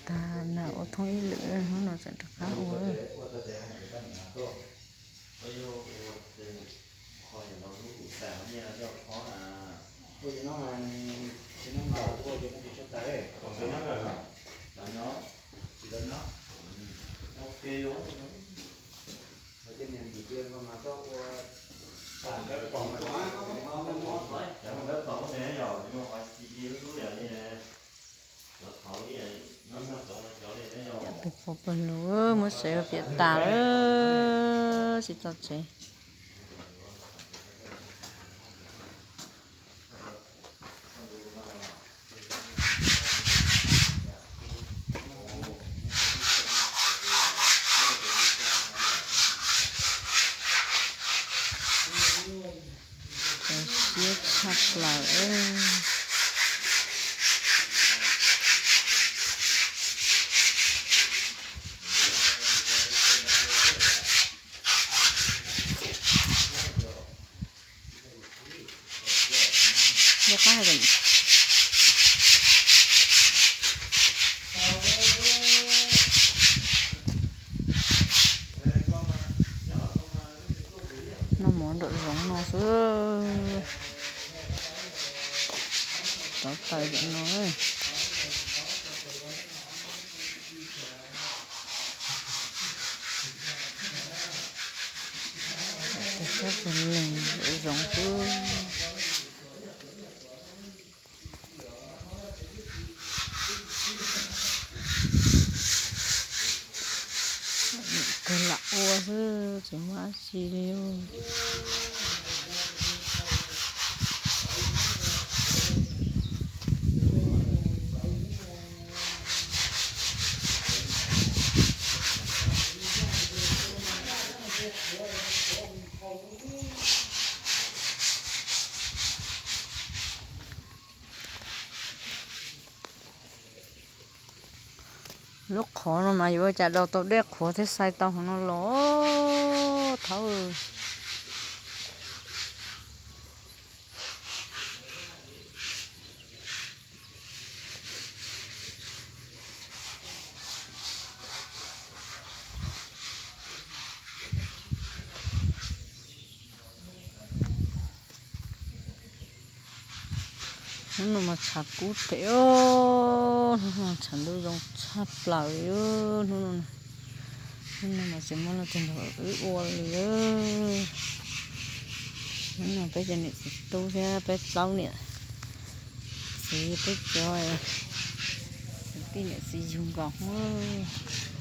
Tag na, ua thoob ib lwm, hnub no tseem rov qab ua. Peb pog pawg lug muab sawv piam tas lawm, tsis tau tsev. Txaus siab tshaj plaws. Noj mov nraum zoov no xwb. Rauv taws tam no. Tus sab tus leeg zoov xwb. Kawg lam ua xwb tsis muaj dab tsi li. Lub qhov no mas yuav ua cas daus tau dej qhuav thiab xais tau hauv no los thawb. Hnub no mas tshav kub phem os, hnub no tshav ntuj zoo tshaj plaws li. Hnub no, hnub no mas tsis muaj leej twg nrog wb ua li. Hnub no peb cov niam txiv tub thiab peb plaub niam txiv peb cov kwv tij niam txiv yug nkaus hmoob.